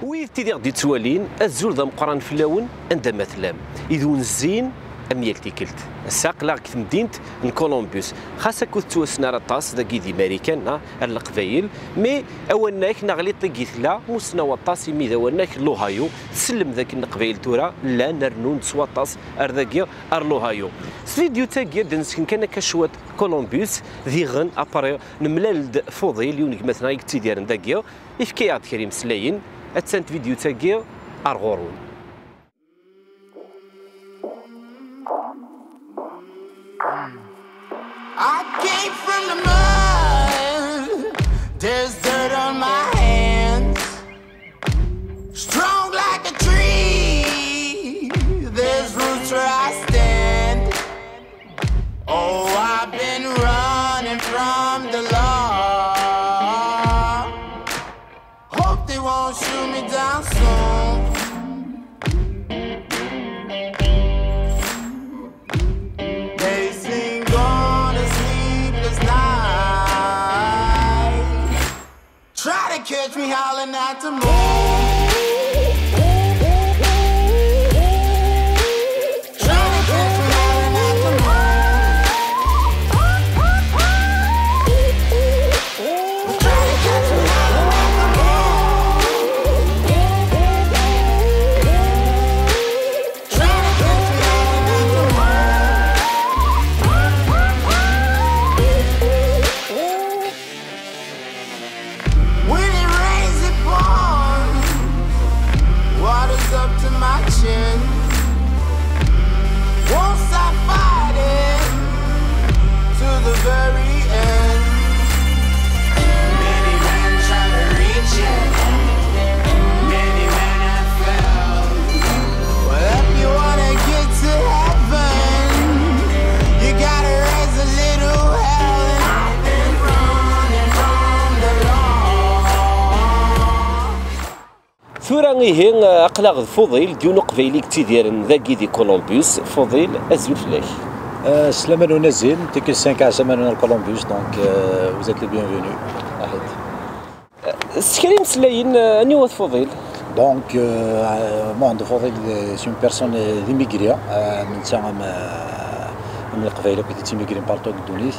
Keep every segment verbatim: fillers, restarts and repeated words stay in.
Wid tid i ɣ-d-yettwalin, azul d ameqqran fell-awen, anda ma tellam. Id wen-zzin am yal tikkelt. Ass-a, aql-aɣ deg temdint n Columbus. Xas akk ur tettwassen ara aṭas dagi di Marikan, neɣ ar Leqbayel, mais awanak neɣ liṭ i yetla, mussnaw aṭas imi d awanak n l'Ohio. Tsellem dakken Leqbayel tura llan rennun-d s waṭas ar dagi, ar l'Ohio. S vidéo-tagi, ad d-nesken kan akka cwiṭ Columbus, diɣen, après, nemlal-d Fuḍil, yiwen n gma-tneɣ i yettidiren dagi, yefka-yaɣ-d kra imeslayen, attan tvidyut-agi ar ɣur-wen. I came from the mud. There's dirt on my hands. Strong like a tree. There's roots where I stand. Oh, I've been running from the law. Hope they won't shoot me down soon. They sing on a sleepless night. Try to catch me howling at the moon. Try to catch me howling at the moon. Try to catch me howling at the moon. Try to catch me howling at the moon. When it rains, it pours. Water's up to my chin. Won't stop fighting to the very end. Many men try to reach it. Many men have fell. Well, if you wanna get to heaven, you gotta raise a little hell. And I've been running from the law. Tura ihi, aql-aɣ d Fuḍil, d yiwen uqbayli yettidiren dagi di Columbus. Fuḍil, azul fell-ak. Euh, Slamano Nazim, T Q cinq à Slamano Columbus, donc euh, vous êtes les bienvenus. Ahid. S kra imeslayen, euh, aniwa-t Fuḍil? Donc, euh, Mohamed Fodil, c'est une personne euh, d'immigré, euh, من تسعة من القبائل كنت تيميغري بارتو الدونيس.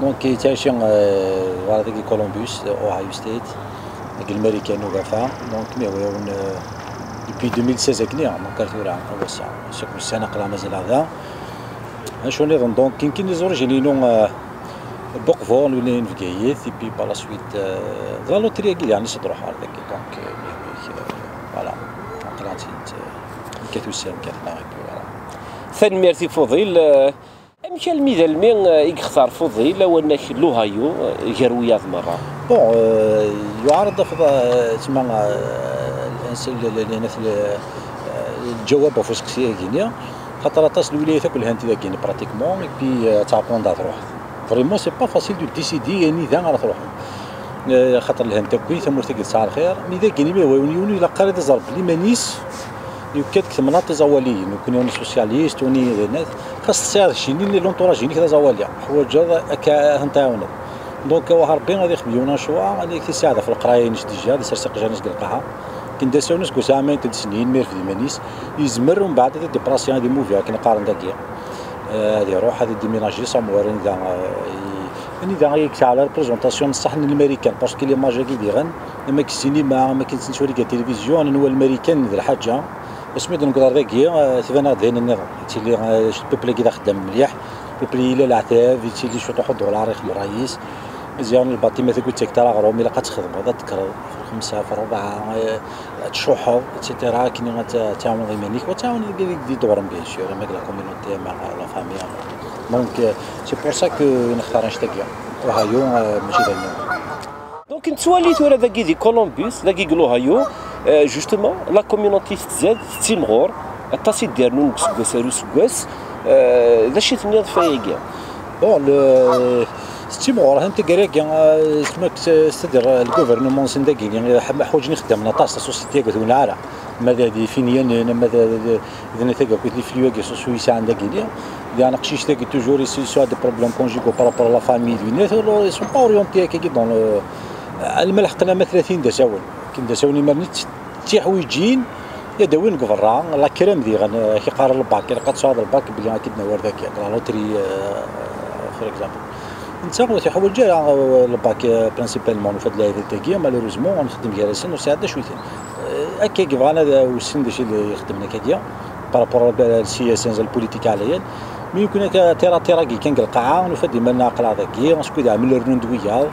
Donc, il était euh, voilà, Columbus, Ohio State, avec l'américain Nogafa. Donc, mais oui, on, euh, depuis deux mille seize, avec nous, mon quartier, on va ça. C'est comme ça, on a commencé là-dedans. Acu nniḍen, donc, كاين كاين les origines inu, euh, Buqbur, nuli n Bgayet, et puis par la suite, euh, d la loterie-agi, yeɛni, s d-ruḥeɣ ar dagi, donc, euh, euh, voilà, aql-aɣ-tt-id, euh, nekkat ussan, nekkat-nneɣ, et puis voilà. Tanemmirt i Fuḍil. Euh, amek almi d almi, euh, i yextar Fuḍil awanak n l'Ohio, euh, gar wiyaḍ merra? Bon, euh, yuɛer ad d-tafeḍ, euh, tma, euh, l-, l-, l-, l-, l-, euh, lǧawab ɣef useqsi-agi-nni, xaṭer aṭas n lwilayat akk lhant dagi-nni, pratiquement, et puis, euh, ad tɛerqeḍ anda ara truḥeḍ. Vraiment, c'est pas facile de décider anida ara truḥeḍ. Eh, xaṭer lhant akk, tamurt-agi tesɛa lxir. Mi dagi-nni, mi hwa yiwen, yiwen ilaq ara ad iẓer belli iman-is yekka-d deg temnaḍt iẓawaliyen, nekkni on est socialiste, on est d anat. Xas tesɛiḍ keččini, l'entourage-inek d aẓawali, teḥwaǧeḍ akka ad ten-tɛiwneḍ. Donc, awah Rebbi ad ixdem yiwen un choix, ad ak-t-isseɛd ɣef leqraya-ines déjà, ad isers iqjan-is deg lqaɛa. Akken d asawen seg usɛama n tedisnin, mi irfed iman-is, yezmer umbeɛd ad idiplasya, ad imuvi akken qqaren dagi. Eh, ad iruḥ, ad idéménager somewhere anida, eh, i-, anida i yesɛa la représentation n ṣṣeḥ n Lmarikan, parce que l'image-agi diɣen, ama deg ssinima, ama akken tettwali deg la télévision, ad nwali Lmarikan d lḥaǧa. Asmi d-newweḍ ar dagi, eh, tban-aɣ-d d ayen nniḍen. Yettili, eh, peuple-agi d axeddam mliḥ, peuple yella leɛtab, yettili ciṭuḥ udular ixemmem ṛṛay-is. Ziɣen lbaṭima tagi ur ttaket ara aɣrum, ilaq ad txedmeḍ, ad tekkreḍ ɣef lxemsa, ɣef ṛṛebɛa, eh, ad tcuḥḥeḍ, et cetera. Akken ad t-, ad tɛawneḍ iman-ik, wa tɛawneḍ deg, deg, deg iduren, bien sûr, ama deg la communauté, ama la famille. Donc, euh, c'est pour ça que nextar annect-agi. Ohio, euh, mačči d ayen nniḍen. Donc, nettwali tura dagi di Columbus, dagi deg l'Ohio, euh, justement, la communauté tettzad, tettimɣur, aṭas i d-irennun deg useggas ar useggas. Euh, d acu i tenniḍ ɣef wayagi? Bon, le, tettimɣur, han taggara-agi, euh, c'est-à-dire, euh, le gouvernement-nsen dagi, euh, ḥwaǧen ixeddamen aṭas, la société-agi ur tewneɛ ara. Ma d, d ifinyanen, ma d, d, d, d nitag akk, d iflux-agi, s, s yesɛan dagi-nni. Diɣen aqcic-agi, toujours, il, il a des problèmes conjugaux par rapport à la famille, d winat, alors, ils sont pas orientés akkagi dans le, alma lḥeqqa ma tlatin d asawen. Akken d asawen imarni, Tiḥwiǧin i d-awin deg berra, la crème diɣen, eh, ak-iqqaren lbak, ilaq ad tesɛuḍ lbak belli ad k-id-nawi ar dagi, la loterie, eh, for example. Netta ur tiḥwaǧ ara, eh, lbak, eh, principalement, nufa-d lɛibad-agi, malheureusement, nxeddem gar-asen, ur sɛiɣ d acu-ten. Eh, akka i yebɣan ad, eh, wissen d acu i d-ixeddmen akkagi, par rapport à le C S N, à la politique ɛlayen. Mi nekni akka tira, tira-agi kan deg lqaɛa, nufa-d iman-nneɣ aql-aɣ dagi, skud ɛemlen rnun-d wiyaḍ.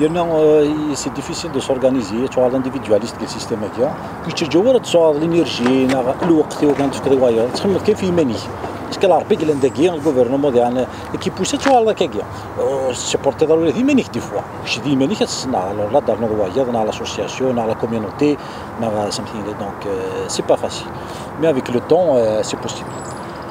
Yerna, euh, c'est difficile de s'organiser, ad tuɣaleḍ individualiste deg système-agi. Ur yettaǧǧa ara ad tesɛuḍ l'énergie neɣ lweqt i wakken ad tefkeḍ i wayeḍ, ad txemmeḍ kan ɣef yiman-ik. Parce que la Rebbi yellan dagi, le gouvernement diɣen, ad k-ipus ad tuɣaleḍ akkagi. Ur tessupportiḍ ara ula d iman-ik des fois. Kečč d iman-ik ad tessneḍ, alors la ternuḍ wayeḍ, neɣ l'association, neɣ la communauté, neɣ something, donc, euh, c'est pas facile. Mais avec le temps, euh, c'est possible.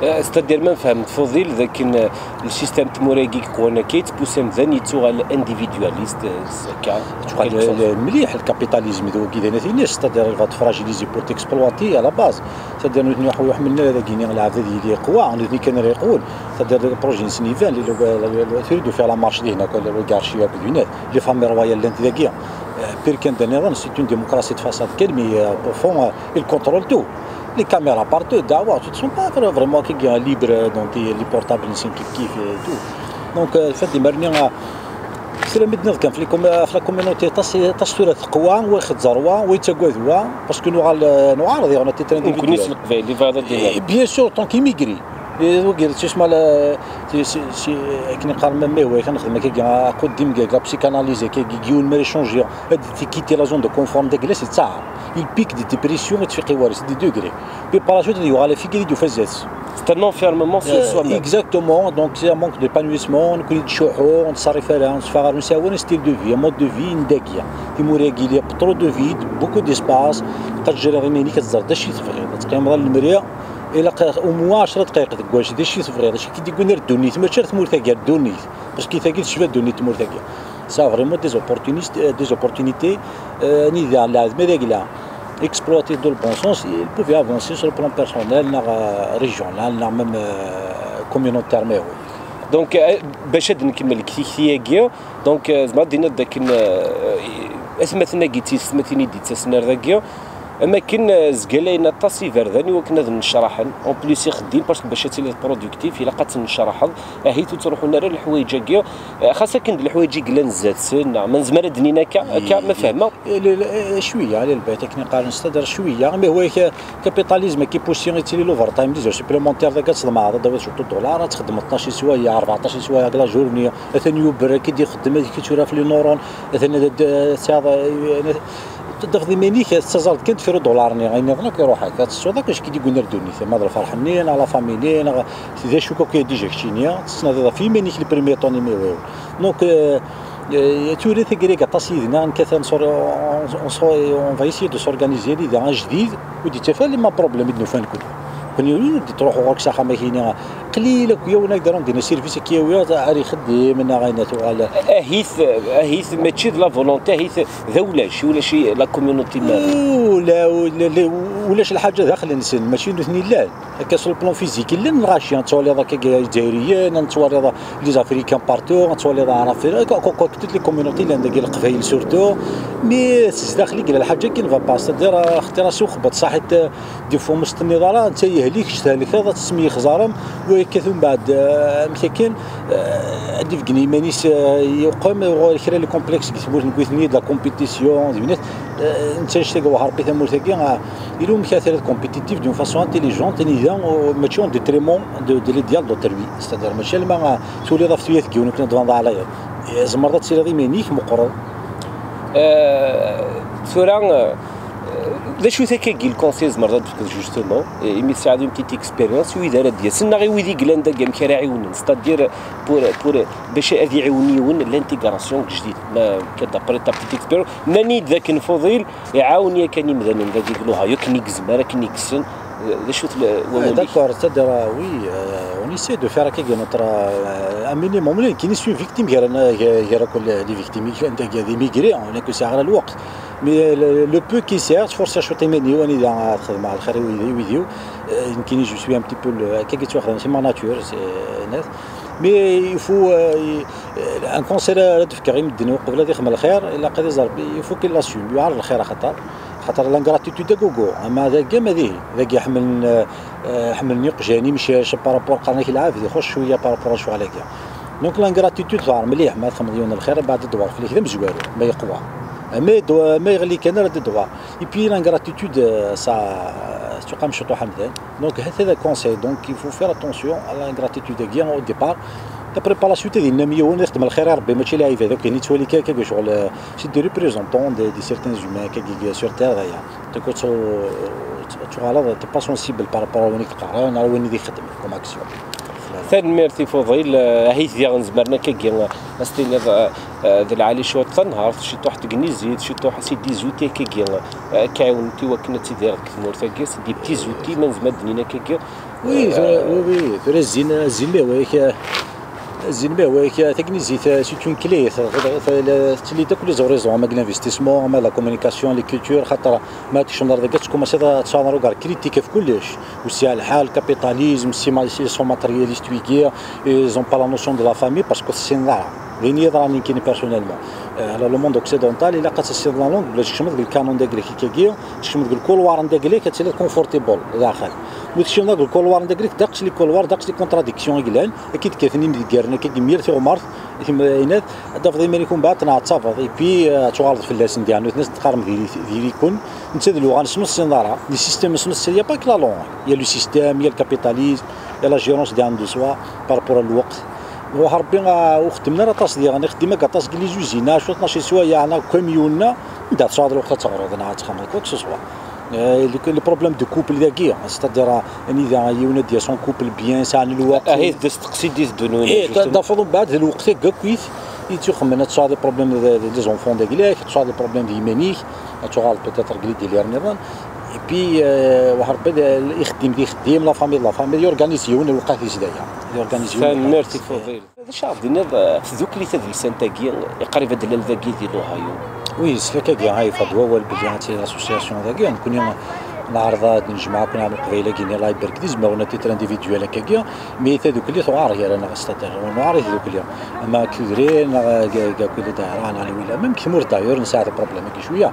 Euh, c'est-à-dire, ma nefhem Fodil, d akken, euh, le système n tmura-agi i yeqwan akka, yettpus amdan, yettuɣal individualiste, euh, s-, akka, en quelque sorte. Tuɣal, euh, mliḥ, le capitalisme d wagi d anat-ines, c'est-à-dire, il va te fragiliser pour t'exploiter à la base. C'est-à-dire, nutni ḥemmlen ara dagi-ni lɛebd ad yili yeqwa, nutni kan ara yeqwen. C'est-à-dire, le projet-nsen iban, le, le, le, le, turid ufiɣ la marche di hna, quoi, le, le garchi akked une, les familles royales llant dagi. Euh, pire kan d aniḍen, c'est une démocratie de façade kan, mais, euh, au fond, euh, ils contrôlent tout. Les caméras partout, dehors, tu te sens pas vraiment quelqu'un libre, donc, les portables, c'est kif kif et tout. Donc, euh, fait, des marnières, c'est le midnir kan, في la com-, في la communauté, aṭas, aṭas tura teqwa, wa ixeẓẓer wa, wa yettagad wa, parce que nuɣal, euh, nuɛreḍ, on était très individuel. Nekkni s Leqbayel, i bɣiḍ ad d-tiniḍ. Et bien sûr, en tant qu'immigré. Et donc, c'est ma la, c'est, c'est, c'est, akken iqqar ma, ma هو, kan nexdem akka, aquddim, la psychanalyse, akka, yiwen ma échanger, ad quitter la zone de confort, dagi la, c'est ça. Il pique des dépressions, et tu fais, c'est des degrés. Puis par la suite, il y aura la figure du faisait. C'est un enfermement sur soi-même. Exactement, donc c'est un manque d'épanouissement, on connaît du choix, on s'arrête là, on se fait un style de vie, un mode de vie, une dégâts. Timura-agi, il y a trop de vide, beaucoup d'espace, qed tjerriḍ iman-ik ad teẓreḍ d acu i tebɣiḍ, ad teqqimeḍ ar lemri, ilaq au moins ɛecra dqayeq deg wacu, d acu i tebɣiḍ, d acu i k-id-yewwin ar ddunit, mačči ar tmurt-agi, ar ddunit, parce que tagi tecba ddunit tmurt-agi. Ça a vraiment des opportunistes, euh, des opportunités, euh, anida lɛedma d agla, exploité dans le bon sens, il pouvait avancer sur le plan personnel, neɣ, euh, régional, neɣ même, euh, communautaire, mais oui. Donc, euh, bac ad nkemmel deg tikti-agi, donc, euh, tzemreḍ ad d-tiniḍ dakken, euh, atmaten-agi d tiyessetmatin i d-yettasen ar dagi, am akken, euh, zgalayen aṭas iberdan i wakken ad nnecraḥen. En plus, ixeddim, parce que bac ad tiliḍ productif, ilaq ad tennecraḥeḍ. Ahit ur ttruḥun ara leḥwayeǧ-agi, euh, xas akken d leḥwayeǧ i yellan zdat-sen, neɣ ma nezmer ad d-nini akka, akka, ma fehmeɣ. Le, le, euh, cwiya, على البيت, akken iqqaren, c'est-à-dire cwiya, mais هو ك-, capitalisme qui pousse, yettili l'overtime, des heures supplémentaires, dagi ad tḍemɛeḍ, ad d-tawiḍ cwiṭ n dollar, ad txeddmeḍ tnac swayeɛ, rbeɛṭac swayeɛ deg la journée, atan yuber, ad k-id-ixeddem, ad k-id-tura ɣef les neurones, atan ad, ad, ad tesɛiḍ, euh, ad tafeḍ iman-ik, tettaẓayeḍ kan deffir udulaṛ-nni, ayen nniḍen akk iruḥ-ak, ad tessuḍ akk acu k-id-yewwin ar ddunit, ma d lferḥ-nni, neɣ la famille-nni, neɣ d acu akk i d-ijak-nni, tettnadiḍ ɣef yiman-ik les premiers temps-nni, mais oui. Donc, euh, euh, tura taggara-agi aṭas yid-neɣ, nekkat ad nsur-, on, on, on va essayer de s'organiser anida ajdid, ur d-yettaf ara ma problème i d-nufa nekkni. Nekkni ur d-ttruḥu ɣur-k s axxam-ak-ini, qlil akk yiwen ad d-arun din service ad k-yawi, ar ixeddim, neɣ ayen ad tuɣal. Ahit, ahit, mačči d la volonté, ahit d awlac, ulac i la communauté ma. Ula, ula, ula, ulac lḥaǧa daxel-nsen, mačči nutni llan. Akka sur le plan physique, llan lɣaci, ad twaliḍ akka Izzayriyen, ad twaliḍ les Africains partout, ad twaliḍ Aɛraben, quoi, quoi, quoi, toutes les communautés llan dagi, Leqbayel surtout. Mais s zdaxel i yella lḥaǧa qui ne va pas, c'est-à-dire, euh, xaṭer as uxebbeḍ ṣaḥit, euh, des fois ur s-tenniḍ ara, netta yehlek, kečč thelkeḍ, ad tesmeyxzarem, wa yekkat umbeɛd, euh, amek akken, euh, ad d-ibeggen iman-is, euh, yeqqim, uɣur kra le complexe deg tmurt n witni, de la compétition, d winat, euh, netta annect-agi wahar i tamurt-agi, euh, il faut amek ad tiliḍ compétitif d'une façon intelligente, anida, euh, mačči en détriment de, de l'idéal d'autrui. C'est-à-dire, mačči alma, euh, tuliḍ ɣef tuyat n yiwen, akken ad tbaneḍ ɛlayeḍ. Eh, tzemreḍ ad tiliḍ iman-ik meqqreḍ. Euh, tura, euh, d acu-t akkagi le conseil tzemreḍ ad d-tefkeḍ justement, eh, imi tesɛiḍ une petite expérience, i wid ara d-yasen, neɣ i wid i yellan dagi amek ara ɛiwnen, c'est-à-dire pour, pour, bac ad iɛiwen yiwen l'intégration deg jdid, ma, d'après ta petite expérience, nnan-iyi-d d akken Fudil iɛawen yakan imdanen dagi deg l'Ohio, akken i yezmer, akken i yessen, eh, d acu-t le-, wawal-ik? D'accord, c'est-à-dire, euh, oui, euh, on essaie de faire akkagi notre, euh, un minimum, nekkini je suis victime gar, gar, gar akk les victimes, i yellan dagi d immigrés, on est que c'est à l'ouest. Mais le, le peu qui sert, force à shooter iman-iw, anida ad xedmeɣ lxir i wid-, i wid-iw. Euh, nekkini, je suis un petit peu le, akka i ttwaxdam, c'est ma nature, c'est net. Mais il faut, euh, un conseil ara d-fkeɣ i medden uqbel ad ixdem lxir, ilaq ad iẓer, il faut qu'il l'assume, yuɛer lxir axaṭer. Xaṭer l'ingratitude d agugu, ama dagi ama dihi. Dagi ḥemmlen, eh, ḥemmlen iqjan imcac par rapport, qqaren-ak lɛebd ixuṣ cwiya par rapport à lecɣal-agi. Donc l'ingratitude tuɛer mliḥ, ma txedmeḍ yiwen n lxir, mbeɛd ad d-tewɛer fell-ak d amezwaru, ma yeqwa. Ma yedwa-, ma yeɣli kan ara d-tewɛer. Et puis l'ingratitude, eh, ça, tettqam ciṭuḥ amdan. Donc hata d conseil, donc il faut faire attention à l'ingratitude-agi au départ. Après par la suite ad yennam yiwen, ixdem lxir i Rebbi, mačči lɛibad akk, yettwali kan akka ccɣel, eh, c'est des représentants de, de certains humains, akka sur terre, daya. Donc tu, tu, tu, t'es pas sensible par rapport à win i k-d-qqaren, neɣ win i d-ixeddmen comme action. Voilà. Tanemmirt i Fuḍil, eh, ahat diɣen zemren akkagi, eh, ad s-tiniḍ, eh, eh, d lɛali cwiṭ tanhart, ciṭuḥ n tegnizit, ciṭuḥ c'est des outils akkagi, eh, ad k-ɛiwnent i wakken ad tidireḍ deg tmurt-agi, c'est des petits outils, ma nezmer ad d-nini akkagi. Oui, tura, oui, oui, tura zzin, zzin ma yehwa-yak, zzin ma yehwa-yak, tagnizit, eh, c'est une clé, tettili-d akk les horizons, ama deg l'investissement, ama la communication, les cultures, xaṭer ma tekcmeḍ ar dagi, ad tkumaṣiḍ ad tesɛuḍ un regard critique ɣef kullec. Aussi, à le capitalisme, si ma-, ils sont matérialistes, wigi, ils ont pas la notion de la famille, parce que c'est là. Din yeḍran nekkini personnellement. Euh, alors, le monde occidental, il a cassé la langue, bla tkecmeḍ deg le canon d agrik, kagi, tkecmeḍ deg le couloir d agrik, ad tiliḍ comfortable, daxel. Ma tkecmeḍ deg le couloir d agrik, ddeqs les couloirs, ddeqs les contradictions i yellan, akka i d-kkaten imdeggaren, akka i yemyal tiɣmert, timraynat, ad d-tafeḍ iman-ik umbeɛd tneɛtabeḍ, et puis, euh, ad tuɣaleḍ fell-asen, diɣen, nutni ad s-teqqarem diri-, diri-ken, netta d luɣa-nsen ur tessineḍ ara, di système-nsen ur tessineḍ, y a pas que la langue, y a le système, y a le capitalisme, y a la gérance diɣen de soi, par rapport à lweqt. Wah Rebbi, ah, ur xeddmen ara aṭas diɣen, ixeddem akk aṭas deg les usines, ah, cwiṭ mačči s wayeɛ, neɣ kamyun, neɣ anda tesɛuḍ lweqt ad teɣreḍ, neɣ ad txedmeḍ, quoi que ce soit. Eh, le, le problème de couple dagi, c'est-à-dire, eh, anida yiwen ad d-yas en couple bien, sɛan lweqt. Ahit d asteqsi d-iteddun win. Eh, juste. Tafeḍ mbeɛd d lweqt-agi akkit i tt-ixemmen, ad tesɛuḍ des problèmes de, de, des enfants dagi, ad tesɛuḍ des problèmes d yiman-ik, ad tuɣaleḍ peut-être deg les délires nniḍen. Et puis, euh, wah Rebbi, ixeddim d ixeddim, la famille d la famille, yorganiz yiwen lewqat-is daya. Yorganiz yiwen. Tanemmirt i Fuḍil. D acu ara d-tiniḍ, eh, tdukli tadelsant-agi, iqrib ad d-lal dagi di l'Ohio? Oui, s lak-agi, ha, yeffeɣ-d wawal belli ad tili l'association dagi, nekkni neɛreḍ ad nejmeɛ akk neɣ Leqbayel-agi-nni, la Iberg, d izmawen à titre individuel akkagi, mais tadukli tuɛer gar-aneɣ, c'est-à-dire, nuɛer i tdukli. Ama deg tudrin, neɣ deg, deg, deg Dahra, neɣ Lwila, même deg tmurt d'ailleurs, nesɛa le problème-agi cwiya.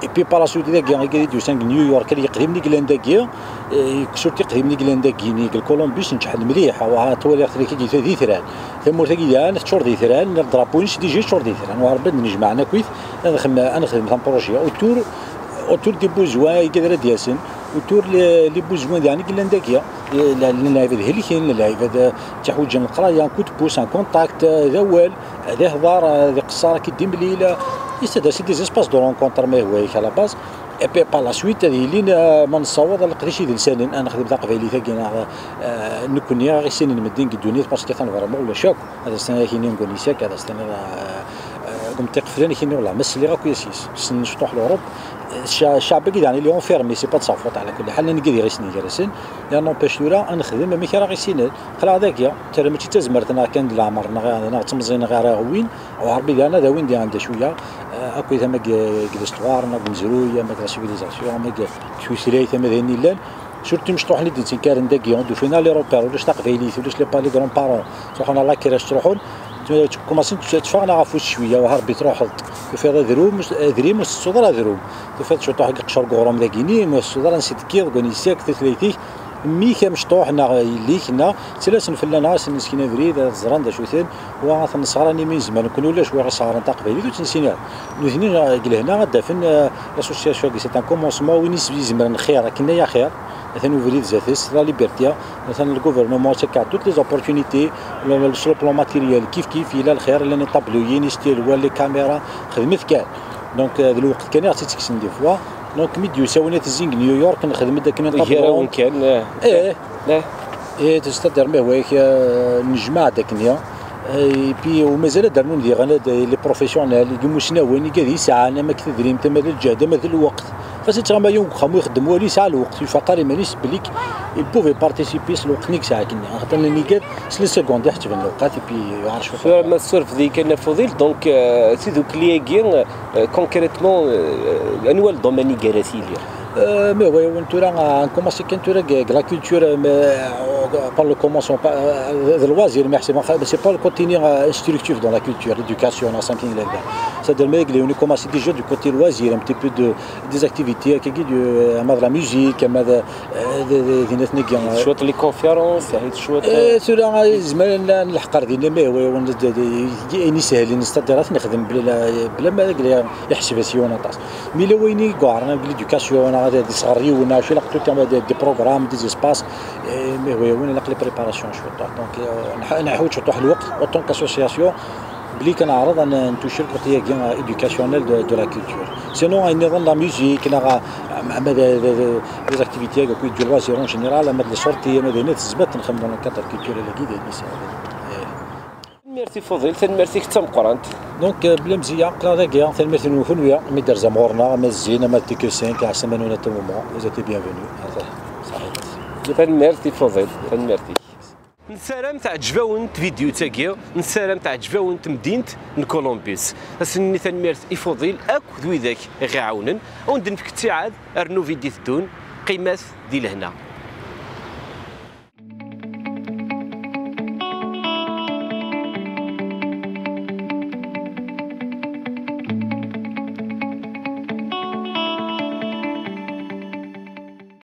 Et puis par la suite, dagi, i d-yusan deg New York, ad yeqdimen i yellan dagi, eh, yekkes ur t-iqdimen i yellan dagi, deg Columbus, nǧeḥen mliḥ, wa, twaliɣ-ten akka di, d itran. Tamurt-agi diɣen teččur d itran, drapeau-ines déjà yeččur d itran. Wa Rebbi ad d-nejmeɛen akkit, ad nexdem, ad nexdem un projet autour, autour des besoins i ara d-yasen, autour les, les besoins diɣen i yellan dagi. Eh, la, la, lɛibad helken, lɛibad, eh, ttiḥwiǧen leqraya, un coup de pouce, un contact, eh, d awal, ad ihḍer, ad iqeṣṣer, ad k-id-imlil, eh, c'est des espaces de rencontre, ma yehwa-yak, à la base. Et puis par la suite, ad yilin, eh, ma nessaweḍ ad leqdic idelsanen, ad nexdem taqbaylit-agi, neɣ, eh, nekkni, aɣ issinen medden deg ddunit, parce que tanebra ma ulac akk, ad as-tiniḍ akini n Gonisak, ad as-tiniḍ, eh, eh, deg umṭiq flan akini, wallah, ma sliɣ akk yes-is, ssnen cṭuḥ l'Europe, eh, cca-, ccaɛb-agi daɣen, il est enfermé, c'est pas de sa faute, ɛla kulli ḥal, nnan-agi d iɣisni gar-asen, ya n'empêche tura, ad nexdem amek ara ɣ-issinen. Aql-aɣ dagi, tara mačči d tazmert-nneɣ kan d leɛmer-nneɣ, neɣ d temẓi-nneɣ ara aɣ-win, wa Rebbi diɣen ad awin diɣen d acu-ya, eh, akk d ama deg, deg l'histoire, neɣ deg umezruy, ama deg la civilisation, ama deg tutlayt, ama d ayen yellan. Surtout imecṭuḥen i d-yettenkaren dagi, ur d-ufin ara les repères, ulac taqbaylit, ulac les pa-, les grands-parents, ttruḥun ɣer la crèche, ttruḥun, ttkumasen tteffɣen ɣef ufus cwiya, wa Rebbi truḥeḍ-d, tufiḍ adrum, adrim ur tettuḍ ara adrum, tufiḍ ciṭuḥ deg qecr deg uɣrum dagini, ur tettuḍ ara ansi d-tekkiḍ, deg wansi-k, tutlayt-ik, mmi-k amecṭuḥ neɣ yelli-k, neɣ ttalasen fell-aneɣ, ad sen-nesken abrid, ad ẓren d acu-ten, wa ad ten-nesɣer animi nezmer, nekkni ulac wi ɣ-isɣaren taqbaylit, ur tt-nessin ara. Nutni, eh, deg lehna ad d-afen, eh, l'association-agi, c'est un commencement, win is-, izemren xir, akken ay axir, atan ubrid zdat-s, la liberté, atan le gouvernement, c'est toutes les opportunités, le, le, sur le plan matériel, kif kif, yella lxir, llan iṭabluyen, istielwa, les caméras, xedmet kan. Donc, eh, d lweqt kan i ɣ-tt-id-tekksen des fois. Donc, mi d-yusa win ad t-zzin deg New York, nexdem-d akken un tableau. Gar-awen kan, eh. Eh. Eh. Eh, c'est-à-dire, ma yehwa-yak, eh, nejmeɛ-d akken-ya. Eh, et puis, u mazal ad d-rnun diɣen, ad, les professionnels, d imusnawen, igad yesɛan, ama deg tedrimt, ama d lǧehd, ama d lweqt. Xas yettɣama yiwen deg uxxam ur ixeddem walu, yesɛa lweqt, yufaq ar iman-is belli il pouvait participer s lweqt-nni yesɛa akken-nni. Axaṭer nnan igad, s les secondes i ḥettben lewqat, et puis yuɛer cwiṭ. Tura ma tessurfeḍ-iyi kan a Fuḍil, donc, euh, tidukli-agi, euh, concrètement, euh, anwa le domaine i ara tili? Euh, mais oui, on tura, on commence quand tura la culture, mais euh, par le commencement, pas euh, de loisirs, mais c'est pas, c'est pas le côté euh, instructif dans la culture, l'éducation, something like that. C'est-à-dire, mais on commence déjà du côté loisir, un petit peu de des activités, كي يجي de la musique, كما de des des des شوية les conférences, شوية tura زمان نلحق دينا mais oui, on يسهل نستدرات نخدم بلا بلا ما يحسب سيون طاس. Mais la wayen i yeɛren, l'éducation, des programmes, des espaces, mais oui, on a les préparations, donc نحوج شطوح الوقت en tant qu'association, بلي كنعرض ان نتوشي الكوتي éducationnel de, de la culture. Sinon اي نظن la musique نغا اما des activités كي يجوا loisirs en général, اما des sorties اما des نت زبط نخدم dans le cadre culturel كي داير. Merci Fodil, tanemmirt-ik d tameqqrant. Donc بلا مزية قلنا داكيا تنميرت نكون ويا مي دار زمورنا ما الزين ما تيكو سين كاع سمانونا تمومون vous êtes bienvenus. صحيح. Tanemmirt i Fodil, tanemmirt-ik. Nessaram teɛǧeb-awen tvidyut-agi, nessaram teɛǧeb-awen temdint n Columbus. Asen-nni tanemmirt i Fodil akk d widak i ɣ-iɛawnen. Ad wen-d-nefk ttiɛad ar nnuvi d-iteddun. Qqimet di lehna.